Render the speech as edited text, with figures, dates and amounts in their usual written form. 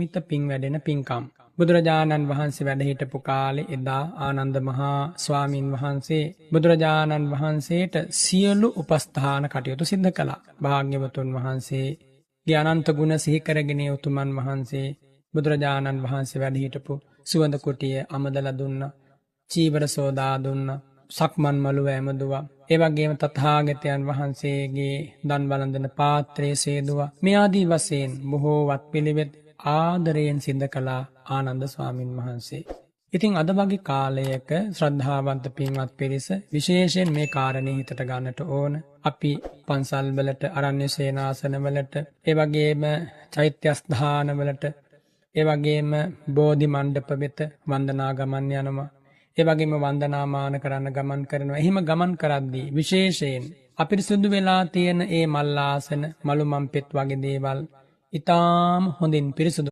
අසීමිත පින් වැඩෙන පින්කම්. බුදුරජාණන් වහන්සේ වැඩ හිටපු කාලේ එදා ආනන්ද මහා ස්වාමින් වහන්සේ බුදුරජාණන් වහන්සේට සියලු උපස්ථාන කටයුතු සිද්ධ කළා. භාග්‍යවතුන් වහන්සේගේ අනන්ත ගුණ සිහි කරගෙන උතුමන් වහන්සේ බුදුරජාණන් වහන්සේ වැඩ හිටපු සුවඳ කුටිය අමදලා දුන්නා. චීවර සෝදා දුන්නා. සක්මන් මළුව ඇමදුවා. ඒ වගේම තථාගතයන් වහන්සේගේ දන් වළඳන පාත්‍රය සේදුවා. මේ ආදී වශයෙන් බොහෝ වත්පිළිවෙත් ආදරයෙන් සිද්ධ කළා ආනන්ද ස්වාමින් වහන්සේ. ඉතින් අද වගේ කාලයක ශ්‍රද්ධාවන්ත පින්වත් පිරිස විශේෂයෙන් මේ කාරණේ හිතට ගන්නට ඕන. අපි පන්සල් වලට, අරණ්‍ය සේනාසන වලට, ඒ වගේම චෛත්‍ය ස්ථාන වලට, ඒ වගේම බෝධි මණ්ඩප වෙත වන්දනා ගමන් යනවා. ඒ වගේම වන්දනාමාන කරන්න ගමන් කරනවා. එහෙම ගමන් කරද්දී විශේෂයෙන් අපිරිසුදු වෙලා තියෙන ඒ මල් ආසන, මලු මම්පෙත් වගේ දේවල් ඉතාම හොඳින් පිරිසුදු